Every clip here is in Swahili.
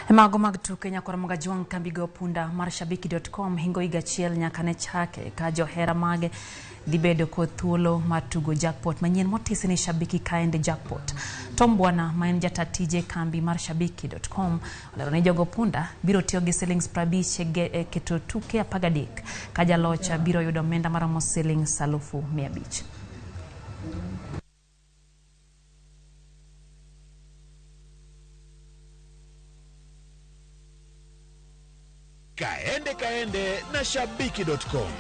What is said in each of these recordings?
Mago mag tuke nyakora mag Ajwang' kambi go punda mar shabiki.com hingo higa achiel nyaka ne chake ka johera mage dhi bedo kod thuolo mar tugo jackpot manyien motisi ni Shabiki Kaende Jackpot. Tom Bwana ma en jata tije kambi mar shabiki.com olero ni jogo punda biro tiyo gi silings 50 e keto tuke 13 ka jaloch biro yudo omenda maromo silings 500,000. Kaende Kaende na Shabiki.com.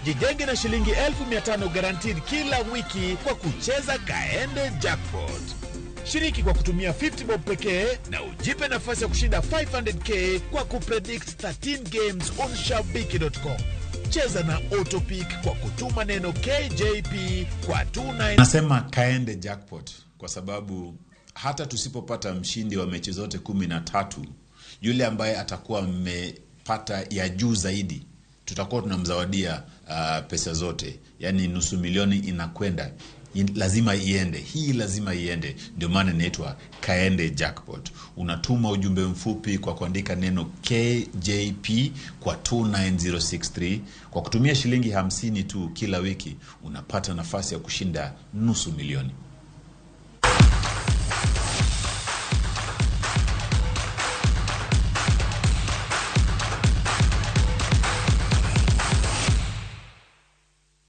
Jijenge na shilingi 500,000 guaranteed kila wiki kwa kucheza Kaende Jackpot. Shiriki kwa kutumia 50 bob pekee na ujipe nafasi ya kushinda 500k kwa kupredict 13 games on Shabiki.com. Cheza na autopick kwa kutuma neno KJP kwa 29. Nasema Kaende Jackpot kwa sababu hata tusipopata mshindi wa mechi zote 13, yule ambaye atakuwa amepata ya juu zaidi tutakuwa tunamzawadia pesa zote, yaani 500,000 inakwenda lazima iende, hii lazima iende. Ndio maana inaitwa Kaende Jackpot. Unatuma ujumbe mfupi kwa kuandika neno KJP kwa 29063 kwa kutumia shilingi 50 tu kila wiki, unapata nafasi ya kushinda 500,000.